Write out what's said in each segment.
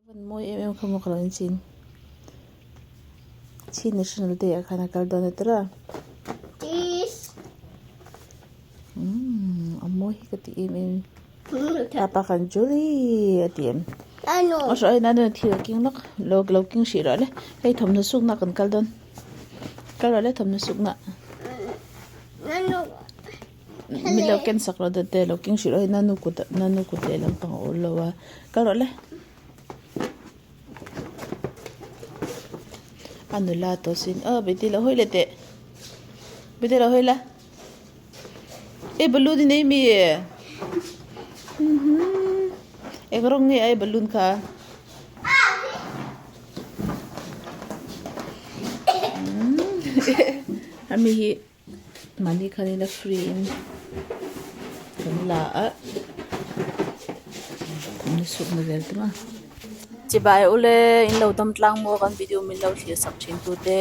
Van mawi em em kha maw ka lo inchin. Chin National Day ah khan a kal dawn a tira. Umm a mawi hi ka ti em em. Papa khan Julie a ti em. A hruai hian a thil a keng lawk lo lo keng hrih rawh le. Hei thawmhnaw sukna kan kal dawn. Kal rawh le thawmhnaw sukna. Mi lo ken sak lo date lo keng hrih rawh hei nanu kut nanu kut leh lampang a awl lo a kal rawh le a nula tawh sin aw beti lo hawi leh teh beti lo hawi la e balloon i nei mi eng rawng nge a balloon kha ami hi. Mahni khanin a free in kan la a thawmhnaw sukna vel te maw. Chibai ule in lo dam tlang maw kan video min lo thlir sak thin tu te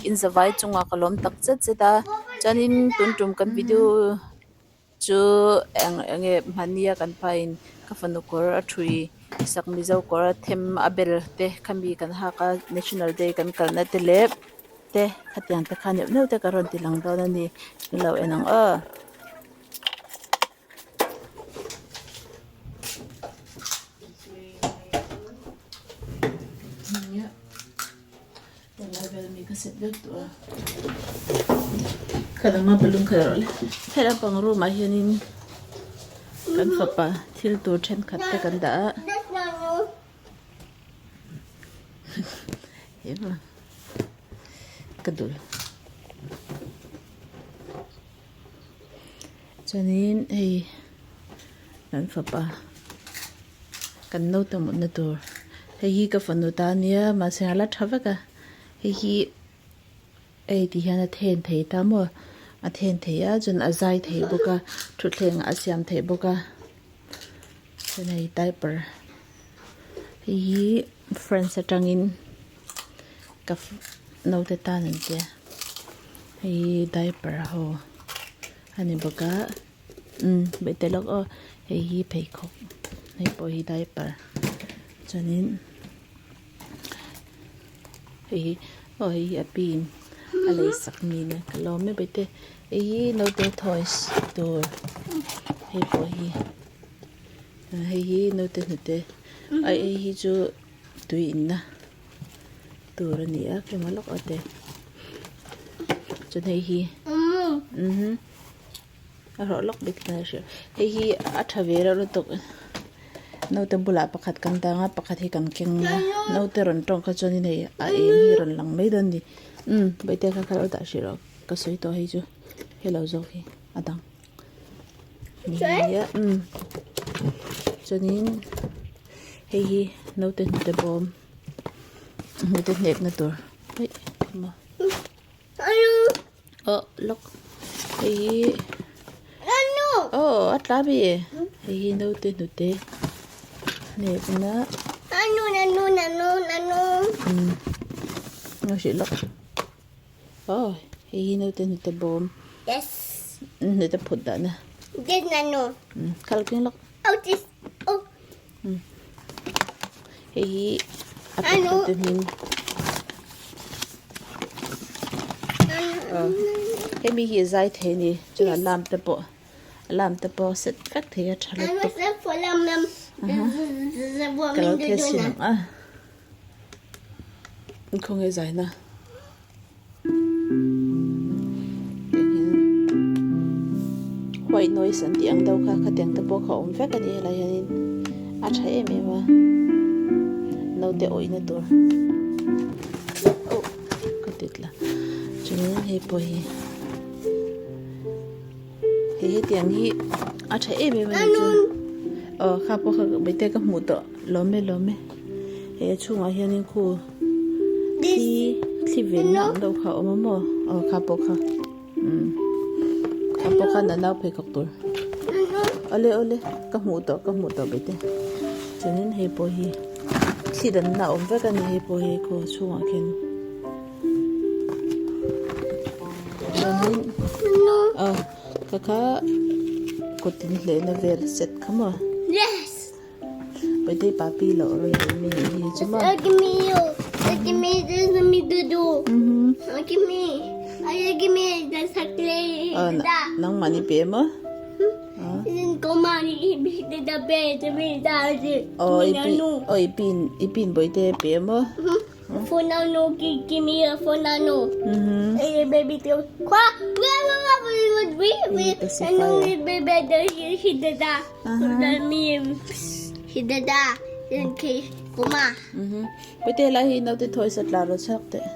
in zavai chungah ka lawm tak zet zet a chuanin tun tum kan video chu eng enge hmahnia kan pahin ka fanu kawr a thui sak mizo kawr a them a bel te khami kan hak a national day kan kalna te leh. Te khatiang te kha neuh neuh te ka rawn ti lang dawn a ni i lo en ang aw. He lampang room ah hianin kan fapa thil tur thenkhat te kan dah a. Ka dul chuanin hei kan fapa kan naute mutna tur hei hi ka fanu ta ania mahse a la tha vek a hei hi hei ti hian a then thei ta maw a then thei a chuan a zai thei bawk a thutthleng a siam theih bawk a chuan hei diaper hei hi friends atangin ka naute tan an tia hei hi diaper ho a ni bawk a umm bete lawk aw hei hi pheikhawk hei pawh hi diaper chuanin hei hi aw hei hi a pin a lei sak ni nia ka lawm e bete hei hi naute toys tur hei pawh hi hei hi naute hnute a ei hi chu tui inna tur a ni a kema lawk a te chuan hei hi a rawh lawk bik ta hria hei hi a tha ve reuh lutuk naute bulah pakhat kan dang a pakhat hi kan keng a naute rawn tawng kha chuanin hei a eng hi rawn lang mai dawn a ni umm bawihte kha kha lo dah hrih rawh ka sawi tawh hei chu hei lo zawk hi a dang. Umm chuanin hei hi naute hnute bawm hnute hnekna tur aih maw aw lawk hei hi aw a tla mi hei hi naute hnute hnekna umm a hrilh lawk. Aw hei hi naute hnute bawm Yes. Hnute phut dahna. This nano. Khal keng lawk. Oh this. Oh. Hei hi a hnute hming. Hemi hi zai thei a ni chuan alarm te pawh alarm te pawh set vek thei a tha lutuk. Ka lo test chhin ang a. Khawnge zaina white noise an tih ang deuh kha khatiang te pawh kha a awm vek a ni helai hianin a tha em em a naute awihna tur oh ka ti tla chuanin hei pawh hi hei hetiang hi a tha em em a ni chu aw kha pawh kha bete ka hmuh tawh lawm e lawm e hei a chhungah hianin khu thli thli venna ang deuh kha a awm a maw aw kha pawh kha umm kha pawh khan a nau pheikhawk tur awle awle ka hmuh tawh ka hmuh tawh bete chuanin hei pawh hi thli danna a awm vek a ni hei pawh hi khu a chhungah khian. Chuanin aw ka kha kut in hlehna vel set kha maw Yes. Bawihtei papi loh rawn lei mi nih hi chu maw. Nangmah ni pe maw? Aw i pin i pin Bawihte pe maw? Bawihte helai hi naute thawi sa tla rawh chhuak teh.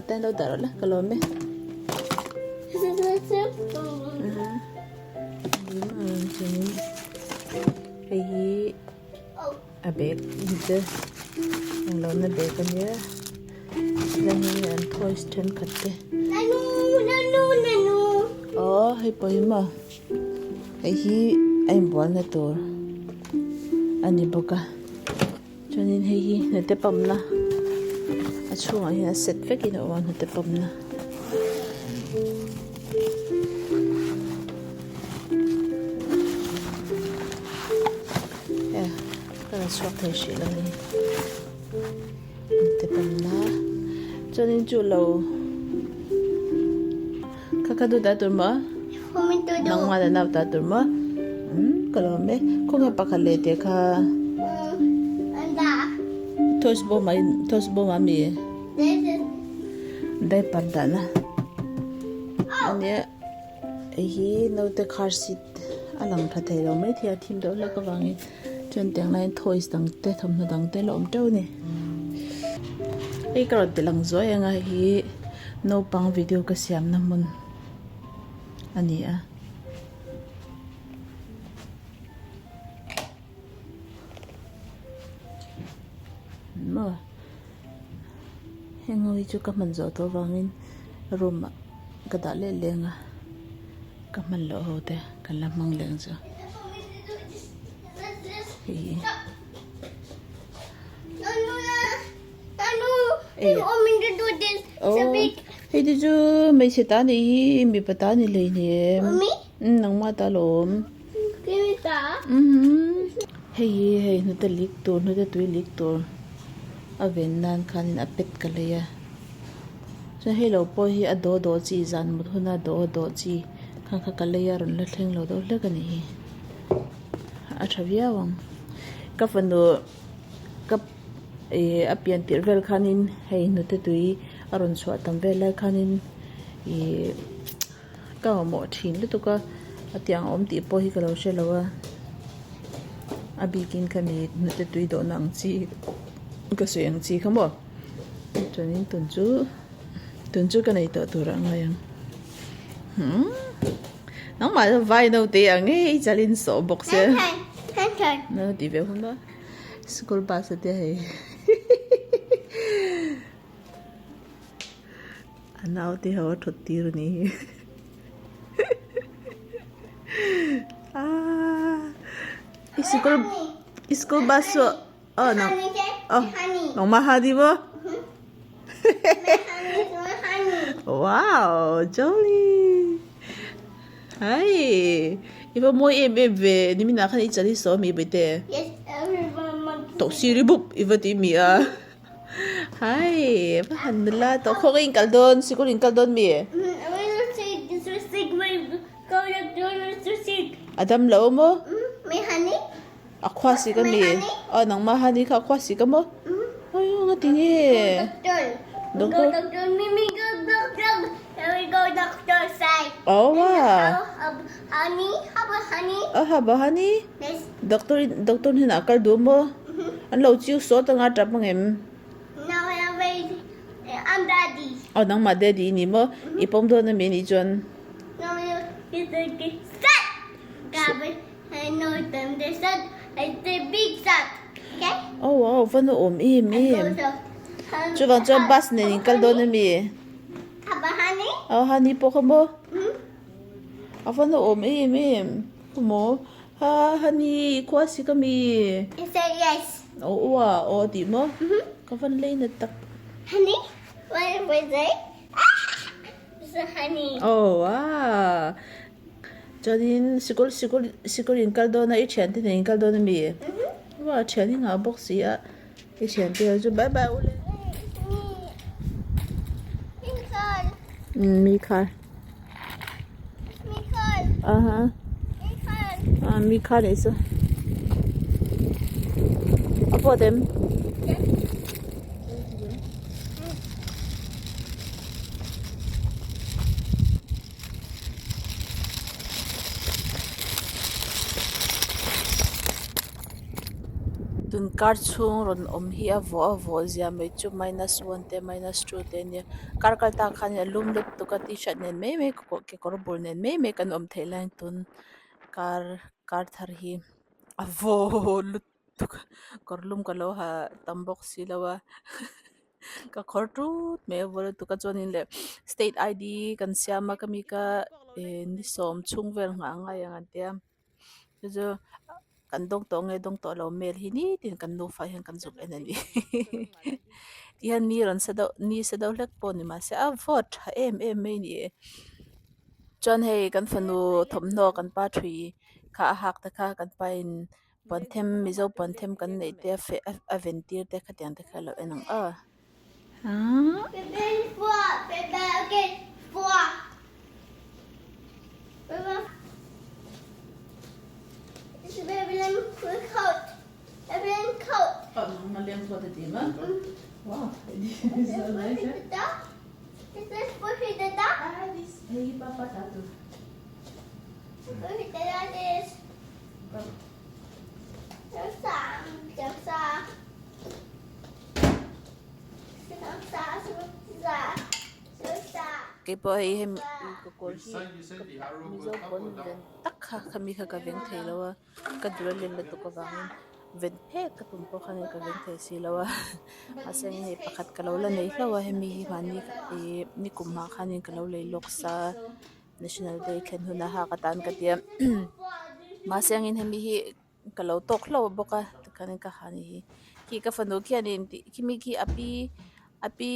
Ten lo dah rawh la ka lawm e. Hei hi a bag te englo na bag a nia chuan hei an toys thenkhat te aw hei pawh hi maw hei hi a inbualna tur a ni bawk a chuanin hei hi hnute pump na a chhungah hian a set vekin a awm a hnute pump na. Ka la chhuak thei hrih lo ni te pawmna chuanin chu lo kha kha du ta tur maw nangmah leh nau ta tur maw umm ka lawm e khawnge pakhat leh teh kha toys bawm ah toys bawm ah mi diaper dahna ania. Hei hi naute car seat a lang tha thei lo mai thei a thim deuh hlek avangin chuan tiang laiin toys dang te thawmhnaw dang te la awm teuh a ni. Hei ka rawn ti lang zuai ang a hei hi naupang video ka siamna hmun a ni a. Maw heng ho hi chu ka hman zawh tawh avangin room ah ka dah leh leng a ka hman loh ho te kan la hmang leng chu hei hei te chu hmeichhe ta nih hi mipa ta ni hleinem nangmah ta lawm. Hei hi hei hnute lik tur hnute tui lik tur a ven nan khanin a pet ka lei a chuan hei lo pawh hi a daw daw chi zan mut huna daw daw chi kha kha ka lei a rawn la thleng lo deuh hlek a nih hi a tha viau ang ka fanu ka ih a pian tirh vel khanin hei hnute tui a rawn chhuah tam vel lai khanin ih. Ka mamawh thin lutuk a, a tiang awm tih pawh hi ka lo hre lo a, a bikin kha mi hnute tui dawhna ang chi ka sawi ang chi kha maw chuanin tun chu tun chu ka nei tawh tur a ngai ang umm nangmah chu vai naute ang e i chalin sawh bawk sia nau tih ve hun a school bus a tia hei. A naute ho a thut tir a ni hi aaa i sikul i school bus chu aw nang aw nangmah ha ni maw wow Jolie hai i va mawi em em ve niminah khan i chal hi saw mi bawihte tawhsir i bup i va ti mi a. Hai, va han nula tawh khawng in kal dawn, sikul in kal dawn mi? A dam lo maw? A khua si ka mi? Aw nangmah hani kha a khua si ka maw? Aw nga ti nge? Doctor. Aw wa. Aw haba hani? Doctor doctor hnenah a kal duh maw? An lo chiu sawt anga tap ang em? Aw nangmah daddy i ni maw? I pawm dawn ami anih chuan? Aw wow va na awm em em. Chuvang chuan bus nen in kal dawn ami? Aw hani pawh kha maw? A va na awm em em. Maw? Ha honey khua si ka mi. I say yes. Aw ua aw tih maw? Ka van lei na tak. Honey, what was it? It's a honey. Oh wow. Chuanin sikul sikul sikul in kal dawn a i thiante nen in kal dawn ami? Uah thian hi ngah bawk si a i thiante ho chu bye bye ule. Mi khar. Aha. Ah mi khar nih chu. A pawt em? Tun kar chhung rawn awm hi a vawh a vawh zia mai chu minus one te minus two te ania kar kal tak khan a lum lutuk a t-shirt nen mai mai kekawr bul nen mai mai kan awm theih laiin tun kar kar thar hi a vawh lutuk a kawr lum ka lo ha tam bawk si lo a. Ka khawr tut mai a vawr lutuk a chuanin leh state ID kan siam a ka mi ka eh ni sawm chhung vel nghah a ngai ang an tia chu chu kan dawng tawh nge dawng tawh lo mail hi nitin kan nufa hian kan zuk en a ni tihian ni rawn sa deuh ni sa deuh hlek pawh ni mahse a vawt tha em em mai a ni chuan hei kan fanu thawmhnaw kan pa thui kha a hak te kha kan pa in. Puan them Mizo puan them kan neih te a feh a ven tir te khatiang te kha a lo en ang aw. Keipawh hei hemi ka kawr hi Mizo pawn ven tak kha khami kha ka veng thei lo a ka dul a len lutuk avangin ven phek ka tum pawh khanin ka veng thei si lo a mahse hei pakhat ka lo la nei hlauh a hemi hi mahni ih nikum ah khanin ka lo lei lawk sa a. National day thlen hun a hak atan ka ti a mahse angin hemi hi ka lo tawk hlauh bawk a tikhanin ka ha anih hi khi ka fanu khianin tih khimi khi a pi a pi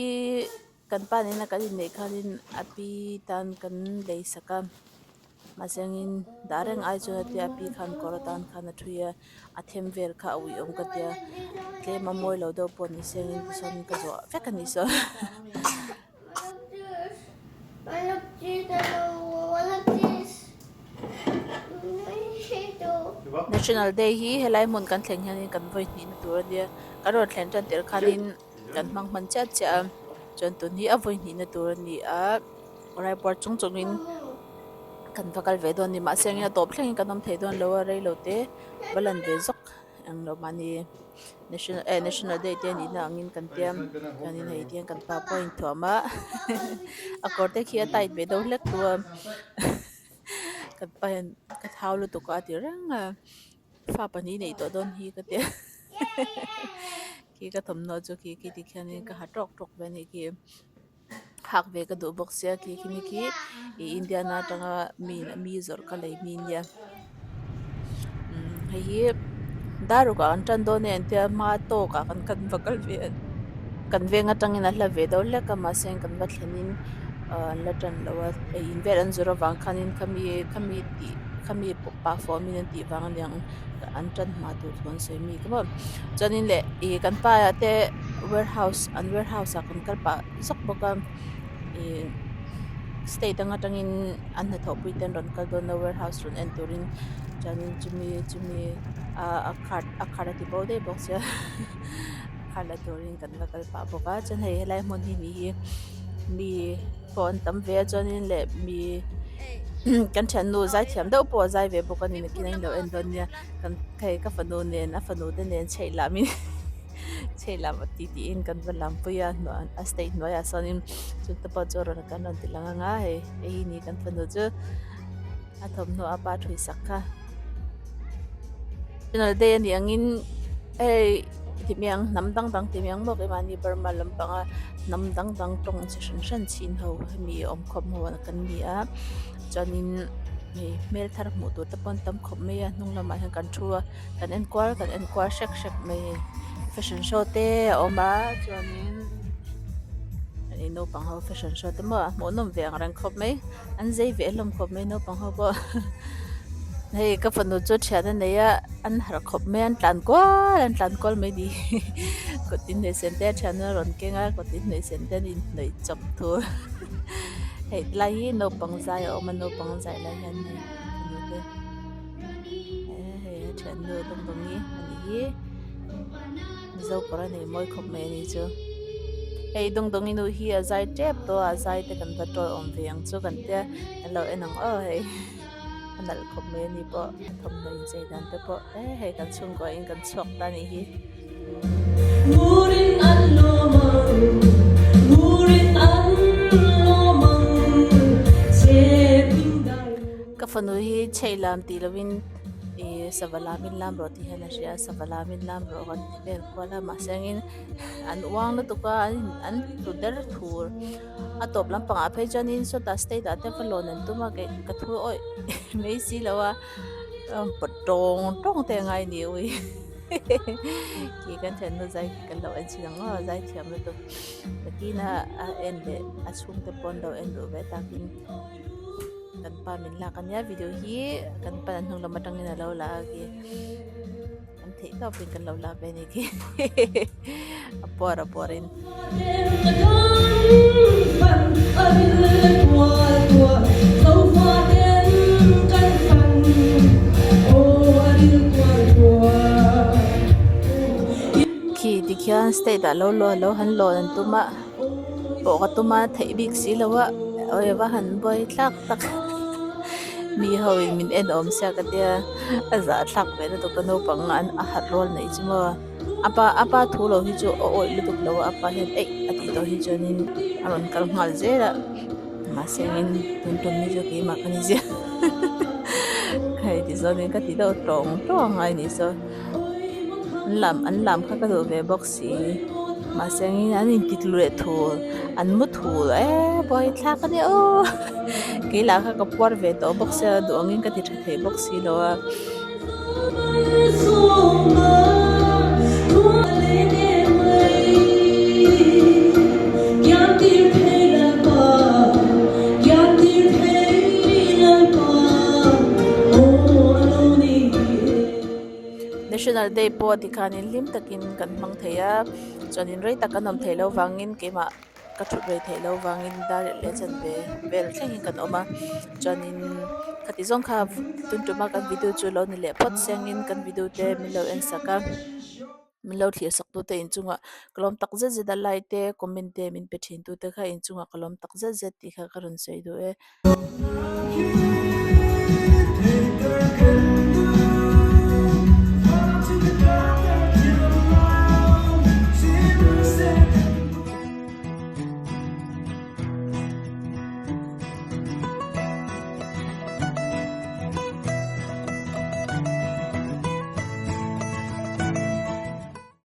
kan pa nena kan inneih khanin a pi tan kan lei sak a mahse angin dah reng ai chuan a tia a pi khan kawr atan khan a thui a a them vel kha a uiawm ka tia tlem a mawi lo deuh pawh ni se angin tisawn ka zawh vek a ni saw. National day hi helai hmun kan thleng hianin kan vawi hnihna tur a nia kan rawn thlen tan tirh khanin kan hmang hman chiah chiah a chuan tun hi a vawi hnihna tur a ni a raipuar chung chungin kan va kal ve dawn a ni mahse engin a tawp thlengin kan awm thei dawn lo a reilo te va lan ve zawk englo mahni. National eh national day te anih na angin kan tia chuanin hei tihian kan pa pawh a inthuam a a kawr te khi a tight ve deuh hlek tu a kan pa hian ka thau lutuk a a ti reng a fa pahnih neih tawh dawn hi ka tia khi ka thawmhnaw chu khi khi tikhianin ka ha tawk tawk ve a nih khi hak ve ka duh bawk sia khi khi mi khi ih Indiana atanga mi mi zawrh ka lei mi nia umm hei hi dar ruk ah an tan dawn e an tia hma tawk ah kan kan va kal ve a kan veng atangin a hla ve deuh hlek a mahse kan va thlen in ah an la tan lo a ei in vel an zawrh avang khanin khami khami tih khami pah fawm in an tih vang aniang an tan hma tur thu an sawi mi ka maw chuanin leh ih kan pa te warehouse an warehouse ah kan kal pah zawk bawk a ih state ang atangin an hnathawh pui te an rawn kal dawn a warehouse rawn en turin chuanin chumi chumi ah a card a card a ti bo daih bawk sia card la turin kan va kal pah bawk a chuan hei helai hmun hi nih hi mi pawh an tam ve a chuanin leh mi kan thiannu zaithiam deuh pawh a zai ve bawk a ni nakin a inlo en dawn nia kan hei ka fanu nen a fanu te nen chheih lam in chheih lam ti tiin kan va lam pui a a stage hnuaiah sawnin chu te pawh chu rawn kan rawn ti lang ang a hei hei hi ni kan fanu chu a thawmhnaw a pa thui sak kha national day a nih angin hei ti mai ang hnam dang dang ti mai ang maw keimahni Burma lampanga hnam dang dang tawng chi hran hran chin ho hemi awm khawp ho kan ni a chuanin hei hmel thar hmuh tur te pawh an tam khawp mai a hnung lamah hian kan thu a kan en kual kan en kual hrek hrek mai a ni fashion show te a awm a chuanin. Hei naupang ho fashion show te maw a hmuhnawm ve ang reng khawp mai an zei ve hlawm khawp mai naupang ho pawh hei ka fanu chu thian a nei a an harh khawp mai a an tlan kual an tlan kual mai ni kut inhnawih sen te a thian a rawn keng a kut inhnawih sen te an inhnawih chawp thur hei tilai hi naupang zai a awm a naupang zai lai hian hei fanu te hei a thiannu dawngdawngi a nih hi. Mizo kawr a nei mawi khawp mai a ni chu. Hei dawngdawngi nu hi a zai tep tawh a, a zai te kan va tawi awm ve ang chu kan tia kan lo en ang aw hei a nalh khawp mai a ni pawh a thawmhnaw inchei dan te pawh e hei kan chhungkua in kan chhuak ta a nih hi. Ka fanu hi chheih lam tih lovin ih sava lam in lam rawh tih hian a hria a sava lam in lam rawh kan ti vel kual a mahse angin an uang lutuk a an in an tlu der thur a tawp lampangah phei chuanin sawtah state ah te va lawn an tum a kei ka thu awih mai si lo a pawt tawng tawng te a ngai ni ui khi kan thiannu zai khi kan lo en chhin ang aw zai thiam lutuk takina a en leh a chhungte pawh an lo en duh ve takin. Kan pa min lak ania video hi kan pa an hnung lam atangin a lo la a khi kan theih tawp in kan lo la ve a ni khi a puar a puar in. Khi tikhian state ah lo lo lo han lawn an tum a. Pawh ka tum a theih bik si lo a awi va han buai thlak tak mi ho in min en awm sia ka tia a zah thlak ve lutuk a naupang an a harh rual neih chu maw a pa a pa thu lo hi chu a awih lutuk lo a a pa hian eih a tih tawh hi chuanin a rawn kal nghal zel a mahse engin tun tum hi chu keimah ka ni ziah hei ti zawnin ka ti deuh tawng tawng a ni saw. An lam an lam kha ka duh ve bawk si mahse angin an intitlu leh thur an mu thur eee buaithlak a nia aw kei lah kha ka puar ve tawh bawk sia duh angin ka ti tha thei bawk si lo a. National Day pawh tikhanin hlim takin kan hmang thei a chuanin rei tak kan awm theih loh vangin keimah ka thut rei theih loh vangin dar leh chanve vel thlengin kan awm a chuanin khati zawng kha tun tuma kan video chu lo ni leh phawt sengin kan video te min lo en sak a min lo thlir sak tute inchungah ka lawm tak zet zet a like te comment te min pe thin tute kha inchungah ka lawm tak zet zet tih kha ka rawn sawi duh e.